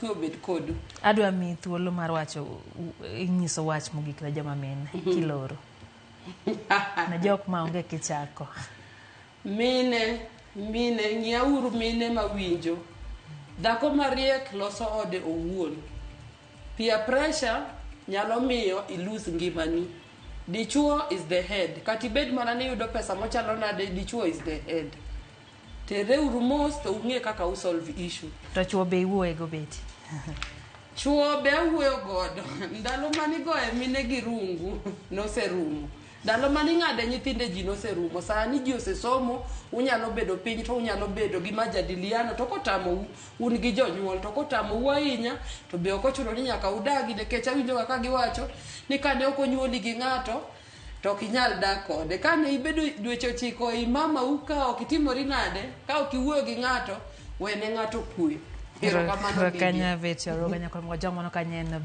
kwe obed kodu. Adwa miyi thuolo mar wacho nyiso wach mogik ne joma mine kiloro. Ne jok ma onge kichako. Mine, mine, ng'iyauru mine mawinjo. Dhako mariek loso ode owuon. Peer pressure nyalo miyo i lose ngimani. Dichuo is the head. Kata ibed mana ni iyudo pesa mochalo nade, dichuo is the head. Terreuru mos to ung'e kaka u solve issue. To chuo be iwuoye go Betty? Chuo be awuoyo godo. Ndalo mane igoye mine gi rungu noserumo. Ndalo mane ing'ade nyithinde ji noserumo. Sani ji osesomo, unyalo bedo piny to unyalo bedo gi majadiliano to kotamou un gi jonyuol to kotamou ahinya to be ok ochuno ni nyaka udagi nikech awinjo ga ka giwacho ni kane ok onyuoli gi ng'ato to ok inyal dak kode. Kane ibedo dweche ochiko ei mamau ka ok itimori nade, ka ok iwuoyo gi ng'ato, wene ng'ato kwe. Erokamano Lydia. Kanya Betty Aruga nyakwar Mojong mano kanyo en